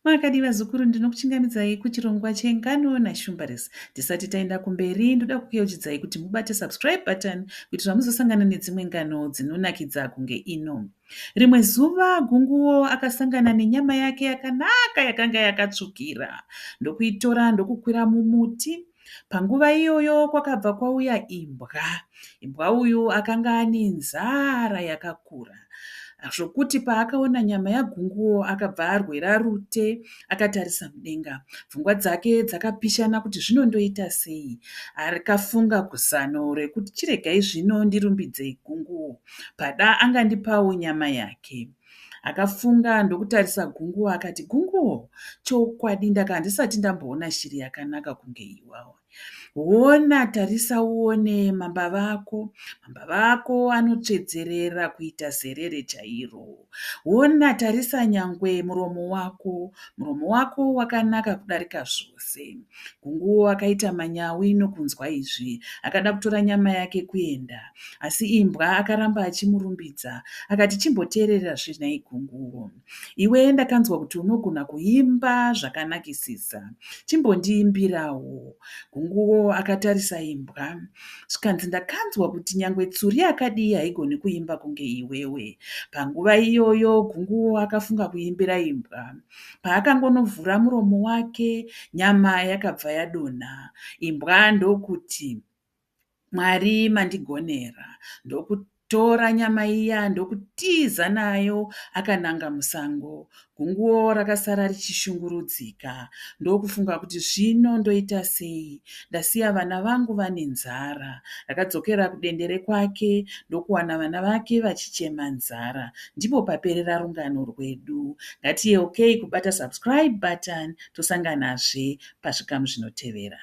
Makadii vazukuru ndinokuchingamidzai kuchirongwa chengano naShumbares. Tisati taenda kumberi ndoda kukuyeuchidzai kuti mubate subscribe button kuitira muzosangana nedzimwe ngano dzinonakidza kunge ino. Rimwe zuva Gunguwo akasangana nenyama yake yakanaka yakanga yakatsvukira ndokuitora ndokukwira mumuti. Panguva iyoyo kwakabva kwauya imbwa. Imbwa uyu akanga ane nzara yakakura zvokuti paakaona nyama yaGunguwo akabva arwera rute akatarisa mudenga. Pfungwa dzake dzakapishana kuti zvino ndoita sei. Akafunga zano rekuti chiregai zvino ndirumbidze Gunguwo pada angandipawo nyama yake. Akafunga ndokutarisa Gunguwo akati Gunguwo chokwadi ndaka handisati ndamboona shiri yakanaka kunge iwawa. Hona tarisa uone mambava ako. Mambava ako anotsvedzerera kuita zerere chairo. Hona tarisa nyangwe muromo wako. Muromo wako wakanaka kudarika zvose. Gunguwo akaita manyawi nokunzwa izvi. Akada kutora nyama yake kuenda. Asi imbwa akaramba achimurumbidza akati chimboteererazve nhai Gunguwo. Iwe ndakanzwa kuti unogona kuimba zvakanakisisa. Chimbondiimbirawo. Gunguwo akatarisa imbwa zvikanzi ndakanzwa kuti nyangwe tsuri yakadii haigoni kuimba kunge iwewe. Panguva iyoyo Gunguwo akafunga kuimbira imbwa. Paakangonovhura muromo wake nyama yakabva yadonha. Imbwa ndokuti Mwari mandigonera. Ndokutora nyama iya ndokutiza nayo akananga musango. Gunguwo rakasara richishungurudzika ndokufunga kuti zvino ndoita sei ndasiya vana vangu vane nzara. Rakadzokera kudendere kwake ndokuwana vana vake vachichema nzara. Ndipo paperera rungano rwedu. Ngatiyeukei kubata subscribe button tosanganazve pazvikamu zvinotevera.